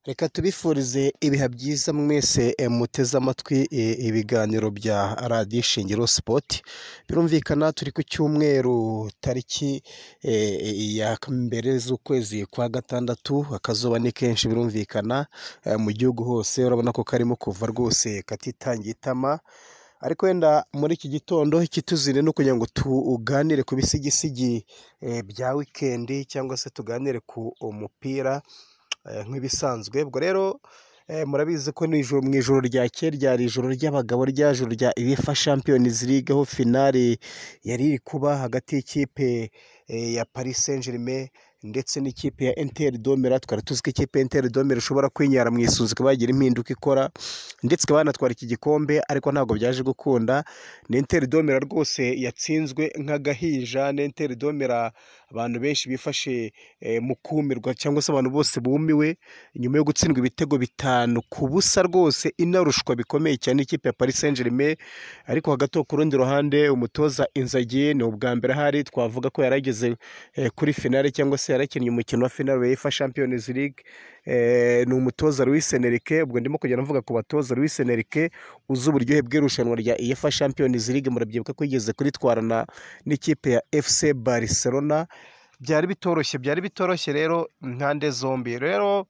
Reka tubifurize ibihe byiza mwese muteze amatwi ibiganiro bya Radiyo Ishingiro Sport. Birumvikana turi ku cyumweru tariki ya 1 z'ukwezi kwa 6, akazuba ni kenshi birumvikana mu gihugu hose, urabona ko karimo kuva rwose katitangiye itama. Ariko wenda muri iki gitondo ikituzire no kugira ngo tuganire ku bisigisigi bya wikendi cyangwa se tuganire ku mupira nk'ibisanzwe. Ubwo rero murabizi ko mu ijoro ryakeye ryari ijoro ry'abagabo, rya joro rya UEFA Champions League, aho finale yari iri kuba hagati y'ikipe ya Paris Saint-Germain ndetse n'ikipe ya Inter de Milan. Twari tuzi ko ikipe ya Inter de Milan ishobora kwinyara mu isunzu ikaba yagira impinduka ikora ndetse ikaba yanatwara iki gikombe, ariko ntabwo byaje gukunda. Ni Inter de Milan rwose yatsinzwe nk'agahinja. Ni Inter de Milan abantu benshi bifashe mu kumirwa cyangwa se abantu bose bumiwe nyuma yo gutsindwa ibitego 5-0 rwose, inarushwa bikomeye cyane ikipe ya Paris Saint-Germain. Ariko hagati ku rundi ruhande umutoza Inzaghi ni ubwa mbere ahari twavuga ko yarageze kuri finale cyangwa se yarakinnye umukino wa finale wa UEFA Champions League. Ni umutoza Luis Enrique. Ubwo ndimo kugenda mvuga ku batoza, Luis Enrique uzi uburyohe bw'irushanwa rya UEFA Champions League, murabyibuka ko yigeze kuritwarana n'ikipe ya FC Barcelona. Byari bitoroshye, byari bitoroshye rero impande zombi. Rero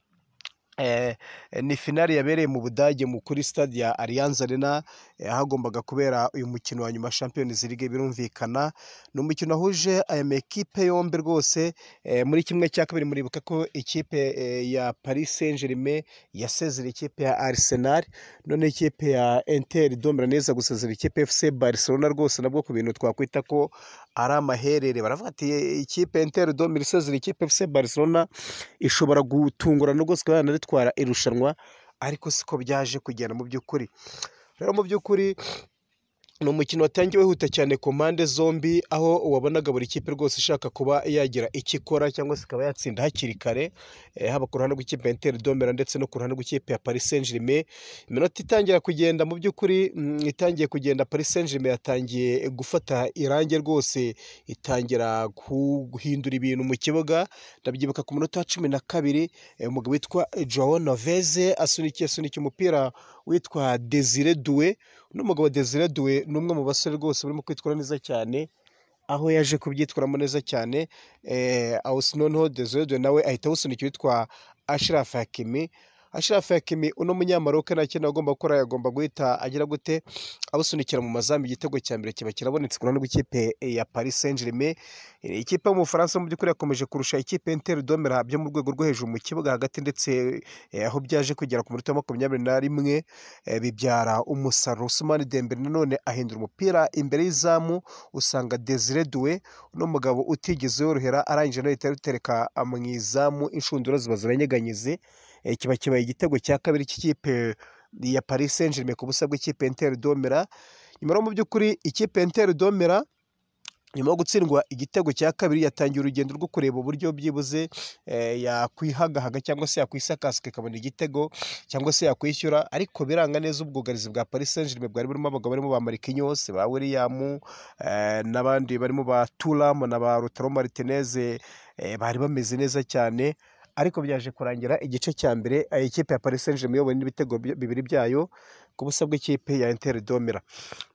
ni finale yabereye mu Budage kuri stade ya Allianz Arena, hagombaga kubera uyu mukino wa nyuma Champions League. Birumvikana ni umukino wahuje aya makipe yombi rwose muri 1/2. Muribuka ko ikipe ya Paris Saint-Germain yasezera ikipe ya Arsenal, none ikipe ya Inter de Milan neza gusezera ikipe FC Barcelona rwose, nabwo ku bintu twakwita ko ari amaherere. Baravuga ati ikipe Inter de Milan isezera ikipe FC Barcelona ishobora gutungurana rwose ikaba yanatwara irushanwa, ariko siko byaje kugenda mu by'ukuri. Rero mu by'ukuri ni umukino watangiwe wihuta cyane ku mpande zombi, aho wabonaga buri kipe rwose ishaka kuba yagira icyo ikora cyangwa se ikaba yatsinda hakiri kare, haba ku ruhande rw'ikipe ya Inter de Milan ndetse no ku ruhande rw'ikipe ya Paris Saint-Germain. Iminota itangira kugenda mu by'ukuri, itangiye kugenda Paris Saint-Germain yatangiye gufata irangi rwose, itangira guhindura ibintu mu kibuga. Ndabyibuka ku munota wa 12 umugabo witwa Joao Neves asunikiye umupira witwa Desire Doué. N'umugabo Desire Doué ni umwe mu basore rwose barimo kwitwara neza cyane, aho yaje kubyitwaramo neza cyane. Noneho Desire Doué nawe ahita awusunika witwa Achraf Hakimi. Achraf Hakimi uno munyamaroke nta kintu agomba gukora, yagomba guhita agira gute, awusunikira mu mazamu. Igitego cya mbere kiba kirabonetse ku ruhande rw'ikipe ya Paris Saint-Germain. Ikipe yo mu Bufaransa mu by'ukuri yakomeje kurusha ikipe Inter de Milan byo mu rwego rwo hejuru mu kibuga hagati, ndetse aho byaje kugera ku munota wa 21 bibyara umusaruro. Ousmane Dembele nanone ahindura umupira imbere y'izamu, usanga Desire Doué uno mugabo utigeze yorohera, arangije nawe ahita awutereka mu izamu, inshundura ziba ziranyeganyeze. Kiba kibaye igitego cya kabiri cy'ikipe ya Paris Saint-Germain ku busa bw'ikipe Inter de Milan. Nyuma rero mu by'ukuri ikipe Inter de Milan nyuma yo gutsindwa igitego cya kabiri yatangiye urugendo rwo kureba uburyo byibuze yakwihagahaga cyangwa se yakwisakasika ikabona igitego cyangwa se yakwishyura, ariko biranga neza. Ubwugarizi bwa Paris Saint-Germain bwari burimo abagabo barimo ba Marquinhos, ba William n'abandi barimo ba Thuram na ba Lautaro Martinez, bari bameze neza cyane. Ariko byaje kurangira igice cya mbere ikipe ya Paris Saint-Germain iyobowe n'ibitego 2 byayo ku busa bw'ikipe ya Inter de Milan.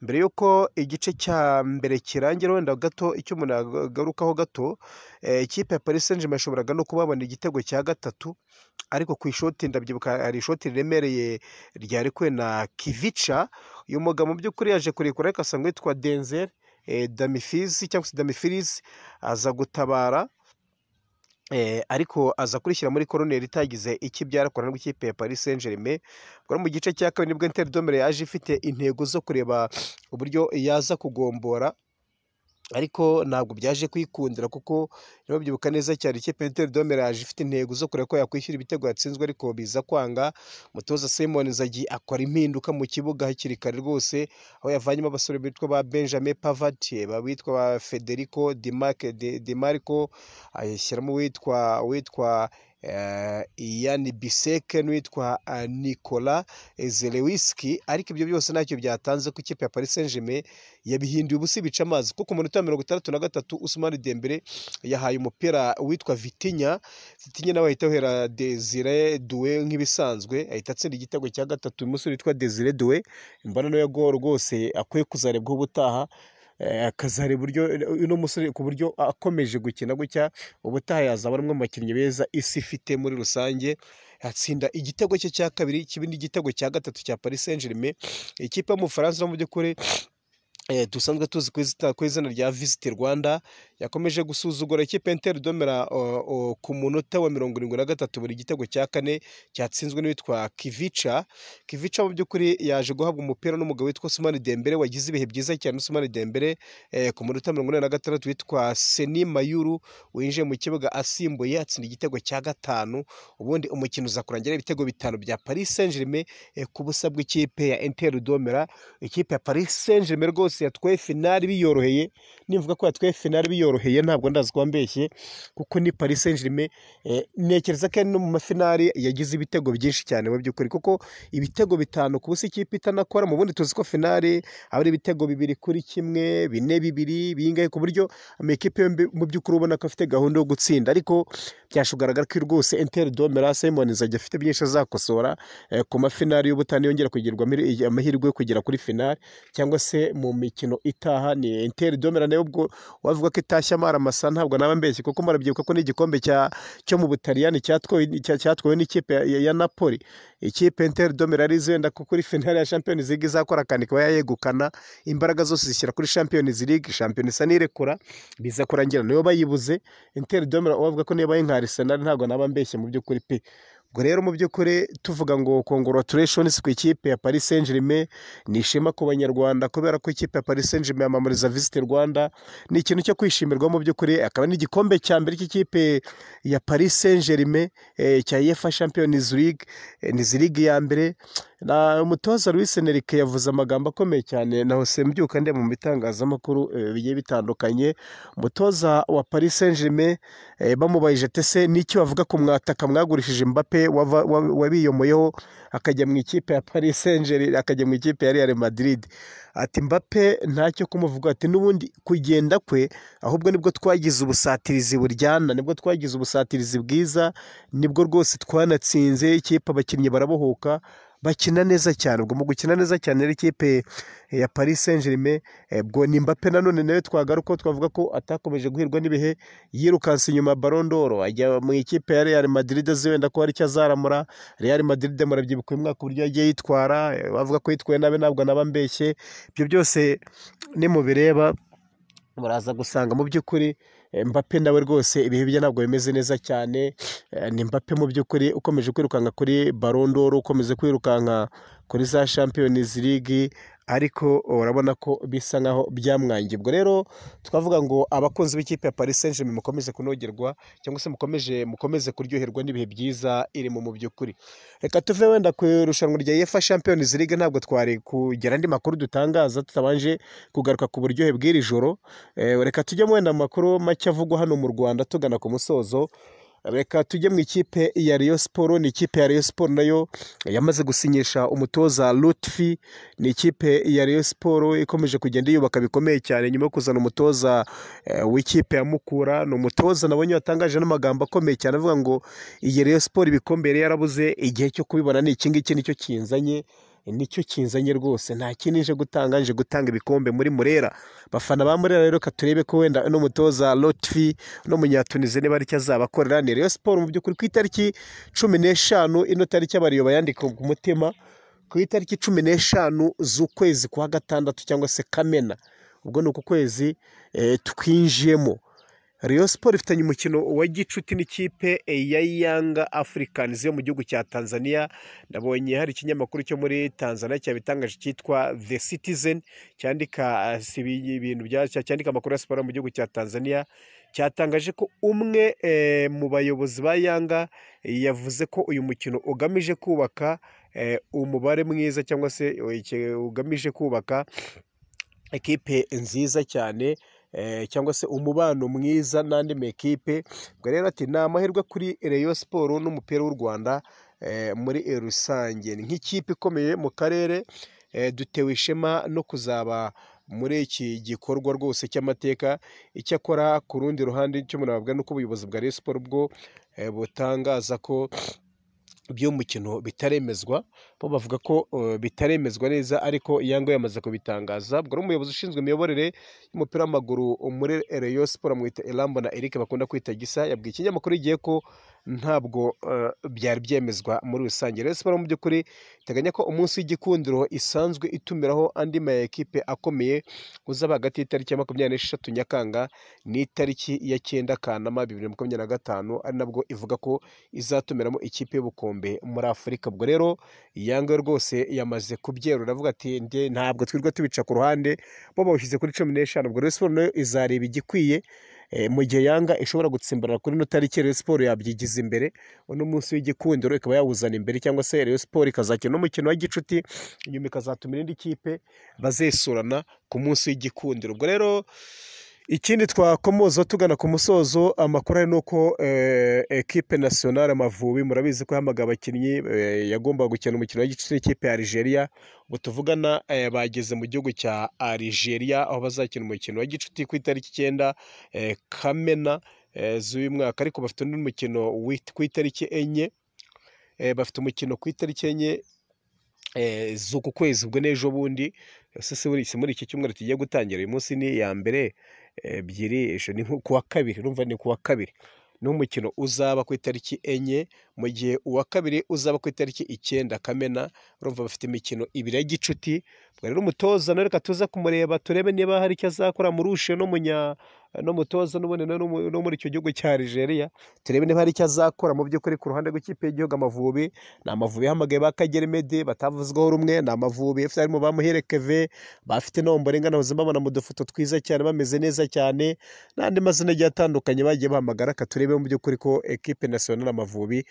Mbere y'uko igice cya mbere kirangira, wenda gato icyo umuntu agarukaho gato, ikipe ya Paris Saint-Germain yashoboraga no kubabona igitego cya 3, ariko ku ishoti ndabyibuka hari ishoti riremereye ryarekuwe na Kivica. Uyu mugabo mu by'ukuri yaje kurekura ariko asanga witwa Denzel Dumfries cyangwa se Dumfries aza gutabara, ariko aza kurishyira muri koroneri itagize icyo ibyara ku ruhande rw'ikipe ya Paris Saint-Germain. Ubwo mu gice cya kabiri nibwo Inter de Milan yaje ifite intego zo kureba uburyo yaza kugombora, ariko ntabwo byaje kwikundira kuko nibabyibuka neza cyane ikipe Inter de Milan yaje ifite intego zo kureba ko yakwishyura ibitego yatsinzwe, ariko biza kwanga. Umutoza Simon Inzaghi akora impinduka mu kibuga hakiri kare rwose, aho yavanyemo abasore bitwa ba Benjamin Pavard, bitwa ba Federico Di Marco, ayishyiramo uwitwa Yann Bisseck n'uwitwa Nicolas Zalewski, ariko ibyo byose ntacyo byatanze ku ikipe ya Paris Saint-Germain yabihinduye ubusa ibica amazi, kuko ku munota wa 63 Ousmane Dembele yahaye umupira witwa Vitinha. Vitinha nawe ahita awuhera Desire Doué nk'ibisanzwe, ahita atsinda igitego cya gatatu. Umusore witwa Desire Doué mbona nawe rwose akwiye kuzarebwaho ubutaha, akazareba uburyo uno musore ku buryo akomeje gukina gutya ubutaha yazaba ari umwe mu bakinnyi beza isi ifite muri rusange. Atsinda igitego cye cya kabiri, kiba n'igitego cya gatatu cya Paris Saint-Germain. Ikipe yo mu Bufaransa mu by'ukuri dusanzwe tuzi ku izina rya Visit Rwanda yakomeje gusuzugura ikipe Inter de Milan ku munota wa 73, buri gitego cya kane cyatsinzwe n'uwitwa Kvicha. Kvicha mu by'ukuri yaje guhabwa umupira n'umugabo witwa Ousmane Dembele wagize ibihe byiza cyane. Ousmane Dembele ku munota 46 witwa Seni Mayulu winjiye mu kibuga asimbuye atsinda igitego cya gatanu, ubundi umukino uza kurangira ibitego 5 bya Paris Saint-Germain ku busa bw'ikipe ya Inter de Milan. Ikipe ya Paris Saint-Germain rwose yatwaye finali biyoroheye. Nivuga ko yatwaye finali biyoroheye ntabwo ndazi kuba mbeshye, kuko ni Paris Saint-Germain ntekereza ko no mu mafinali yagize ibitego byinshi cyane mu by'ukuri, kuko ibitego 5 ku busa ikipe itanakora. Mu bundi tuzi ko finali aba ari ibitego 2-1, 4-2, bingahe, ku buryo amakipe yombi mu by'ukuri ubona ko afite gahunda yo gutsinda, ariko byashoboraga ko rwose Inter de Milan Simon Inzaghi afite byinshi azakosora ku mafinali y'ubutani yongera kugirwa amahirwe yo kugera kuri finali cyangwa se mu mikino itaha. Ni Inter de Milan nayo ubwo wavuga ko itashye amara masa, ntabwo naba mbeshye, kuko murabyibuka ko n'igikombe cyo mu Butaliyani cyatwawe n'ikipe ya Napoli. Ikipe Inter de Milan izenda ko kuri finali ya Champions League izakora akantu ikaba yayegukana, imbaraga zose zishyira kuri Champions League, Champions isa n'irekura, biza kurangira niyo bayibuze. Inter de Milan wavuga ko niba nka Arsenal ntabwo naba mbeshye mu by'ukuri pe. Ubwo rero mu by'ukuri tuvuga ngo congratulations ku ikipe ya Paris Saint-Germain, ni ishema ku Banyarwanda kubera ko ikipe ya Paris Saint-Germain yamamariza Visit Rwanda, ni ikintu cyo kwishimirwa mu by'ukuri, akaba n'igikombe cya mbere cy'ikipe ya Paris Saint-Germain cya UEFA Champions League, ni league ya mbere. Na umutoza Luis Enrique yavuze amagambo akomeye cyane, na hose mbyuka ndeba mu bitangazamakuru bigiye bitandukanye. Umutoza wa Paris Saint-Germain bamubajije ati ese n'icyo bavuga ku mwataka mwagurishije Mbappe wabiyomoyeho akajya mu ikipe ya Paris Saint-Germain, akajya mu ikipe ya Real Madrid, ati Mbappe ntacyo kumuvuga, ati n'ubundi kugenda kwe ahubwo nibwo twagize ubusatirizi buryana, nibwo twagize ubusatirizi bwiza, nibwo rwose twanatsinze ikipe, abakinnyi barabohoka bakina neza cyane. Ubwo mu gukina neza cyane rero ikipe ya Paris Saint-Germain, ubwo ni Mbappe nanone nawe twagaruka twavuga ko atakomeje guhirwa n'ibihe, yirukanse inyuma Ballon d'Or ajya mu ikipe ya Real Madrid azi wenda ko hari icyo azaramura. Real Madrid murabyibuka uyu mwaka uburyo yagiye yitwara, bavuga ko yitwaye nabi ntabwo naba mbeshye. Ibyo byose nimubireba muraza gusanga mu by'ukuri Mbappe nawe rwose ibihe bye ntabwo bimeze neza cyane. Ni Mbappe mu by'ukuri ukomeje kwirukanka kuri Ballon d'Or, ukomeje kwirukanka kuri za Champions League, ariko urabona ko bisa nkaho byamwangiye. Ubwo rero twavuga ngo abakunzi b'ikipe ya Paris Saint-Germain mukomeze kunogerwa cyangwa se mukomeze kuryoherwa n'ibihe byiza irimo mu by'ukuri. Reka tuve wenda ku irushanwa rya UEFA Champions League, ntabwo twari kugira andi makuru dutangaza tutabanje kugaruka ku buryohe bw'iri joro. Reka tujye wenda mu makuru make avugwa hano mu Rwanda tugana ku musozo. Reka tujye mu ikipe ya Rayon Sports. Ni ikipe ya Rayon Sports nayo yamaze gusinyisha umutoza Lutfi. Ni ikipe ya Rayon Sports ikomeje kugenda yubaka bikomeye cyane nyuma yo kuzana umutoza w'ikipe ya Mukura. Ni umutoza nabonye watangaje n'amagambo akomeye cyane avuga ngo iyi Rayon Sports ibikombe yari yarabuze, igihe cyo kubibona ni iki ngiki, nicyo kinzanye, nicyo kinzanye rwose, nta kindi nje gutanga, nje gutanga ibikombe muri Murera. Bafana ba Murera rero katurebe ko wenda no mutoza Lotfi no munyatunize niba ari cyo azabakorera. Ni Rayon Sports mu by'ukuri ku itariki 15, ino tariki abariyo bayandika ku mutima, ku itariki 15 z'ukwezi kwa gatandatu cyangwa se Kamena, ubwo ni uku kwezi twinjiyemo, Rayon Sports ifitanye umukino wa gicuti n'ikipe ya Yanga Africans yo mu gihugu cya Tanzania. Nabonye hari ikinyamakuru cyo muri Tanzania cyabitangaje cyitwa The Citizen, cyandika ibintu bya cyandika amakuru ya siporo mu gihugu cya Tanzania, cyatangaje ko umwe mu bayobozi ba Yanga yavuze ko uyu mukino ugamije kubaka umubare mwiza cyangwa se ugamije kubaka ekipe nziza cyane. cyangwa se umubano mwiza n'andi mekipe. Ubwo rero ati ni amahirwe kuri Rayon Sports n'umupira w'u Rwanda muri rusange, nk'ikipe ikomeye mu karere dutewe ishema no kuzaba muri iki gikorwa rwose cy'amateka. Icyakora ku rundi ruhande icyo nababwira ni uko ubuyobozi bwa Rayon Sports bwo butangaza ko by'uyu mukino bitaremezwa, bo bavuga ko bitaremezwa neza, ariko Yanga yamaze kubitangaza. Ubwo umuyobozi ushinzwe imiyoborere y'umupira w'amaguru muri Rayon Sports amwita Irambona Eric bakunda kwita Gisa, yabwiye ikinyamakuru Igihe ko ntabwo byari byemezwa muri rusange. Rayon Sports mu by'ukuri iteganya ko umunsi w'igikundiro isanzwe itumiraho andi ma ekipe akomeye uzaba hagati y'itariki ya 26 Nyakanga n'itariki ya 9 Kanama 2025, ari nabwo ivuga ko izatumiramo ikipe y'ubukombe muri Afurika. Ubwo rero Yanga rwose yamaze kubyerura avuga ati ntabwo twirwa tubica ku ruhande, bo bawushyize kuri 15. Ubwo Rayon Sports nayo izareba igikwiye mu gihe Yanga ishobora gutsimbarara kuri ino tariki, Rayon Sports yabyigiza imbere uno munsi w'igikundiro ikaba yawuzana imbere, cyangwa se Rayon Sports ikazakina n'umukino wa gicuti nyuma ikazatumira indi kipe bazesurana ku munsi w'igikundiro. Ubwo rero ikindi twakomoza tugana ku musozo amakuru ari nuko ekipe nationale Amavubi murabizi ko yahamagaye abakinnyi yagombaga gukina umukino wa gicuti n'ikipe ya Algeria. Ubu tuvugana bageze mu gihugu cya Algeria aho bazakina umukino wa gicuti ku itariki 9 Kamena z'uyu mwaka, ariko bafite undi mukino ku itariki 4, bafite umukino ku itariki 4 z'uku kwezi, ubwo n'ejo bundi si muri iki cyumweru tugiye gutangira. Uyu munsi ni iya mbere ebyiri, ejo ni kuwa kabiri, urumva ni kuwa kabiri n'umukino uzaba ku itariki 4, mu gihe uwa kabiri uzaba ku itariki 9 Kamena. Urumva bafite imikino ibiri ya gicuti. Ubwo rero umutoza nawe reka tuza kumureba turebe niba hari icyo azakora murushe n'umutoza n'ubundi no muri icyo gihugu cya Algeria, turebe niba hari icyo azakora mu by'ukuri ku ruhande rw'ikipe y'igihugu Amavubi. Ni Amavubi yahamagaye ba Kagere Medi batavuzweho rumwe, ni Amavubi harimo ba Muhire Keve bafite Nomborenga nahoze mbabona mu dufoto twiza cyane bameze neza cyane, n'andi mazina agiye atandukanye bagiye bahamagara. Reka turebe mu by'ukuri ko ekipe nationale Amavubi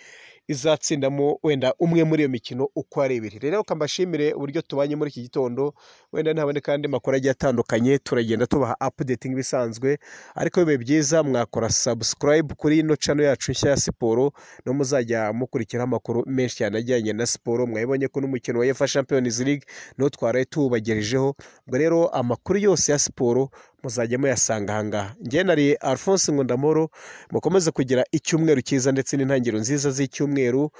izatsindamo wenda umwe muri iyo mikino uko ari ibiri. Rero kambashimire uburyo tubanye muri iki gitondo, wenda ntaboneka andi makuru agiye atandukanye turagenda tubaha update nk'ibisanzwe, ariko bibe byiza mwakora subscribe kuri ino channel yacu nshya ya siporo, no muzajya mukurikira amakuru menshi cyane ajyanye na siporo. Mwabonye ko n'umukino wa UEFA Champions League no twaraye tubagerejeho. Ubwo rero amakuru yose ya siporo muzajya muyasanga aha ngaha. Njye nari Alphonse Nkundamahoro, mukomeze kugira icyumweru cyiza ndetse n'intangiriro nziza z'icyumweru.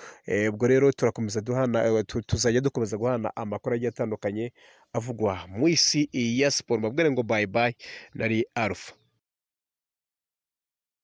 Ubwo rero turakomeza duhana, tuzajya dukomeza guhana amakuru agiye atandukanye avugwa mu isi ya siporo. Mbabwire ngo bye bye, nari Alpha.